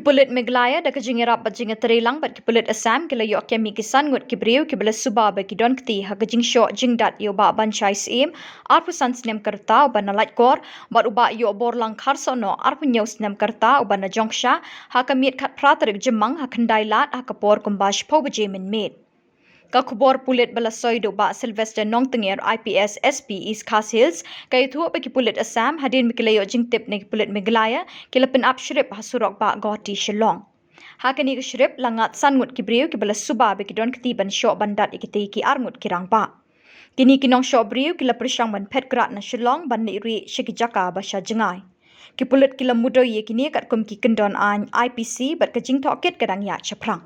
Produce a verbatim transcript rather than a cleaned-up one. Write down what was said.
pulit Meghalaya da ka jingïarap bad jingïatreilang bad ki pulit Assam ki la ïoh kem ïa ki san ngut ki briew kiba la suba ba ki don kti ha ka jingshoh jingdat ïa u Bah Banshai Syiem, arphew san snem ka rta, uba na Laitkor, bad u Bah Ïohborlang Kharsohnoh, arphew hynñiew snem ka rta, uba na Jongksha, ha ka miet khatphra tarik Jymmang ha Khyndailad ha ka por kumba shiphew baje mynmiet. Ka khubor pulit ba la soi da u Bah Sylvester Nongtnger, I P S, S P East Khasi Hills, ka ïathuh ba ki pulit Assam, hadien ba ki la ïoh jingtip na ki pulit Meghalaya, ki la pynap shrip ha surok bah Guwahati Shillong. Ha kane ka shrip la ngat san ngut ki briew kiba la suba ba ki don kti ban shoh ban dat ïa kitei ki ar ngut ki rangbah. Kine ki nongshoh briew ki la pyrshang ban phet krad na Shillong ban leit rieh sha ki jaka ba sha jngai. Ki pulit ki la mudui ïa kine katkum ki kyndon aiñ I P C bad ka jingtohkit ka dang ïaid shaphrang.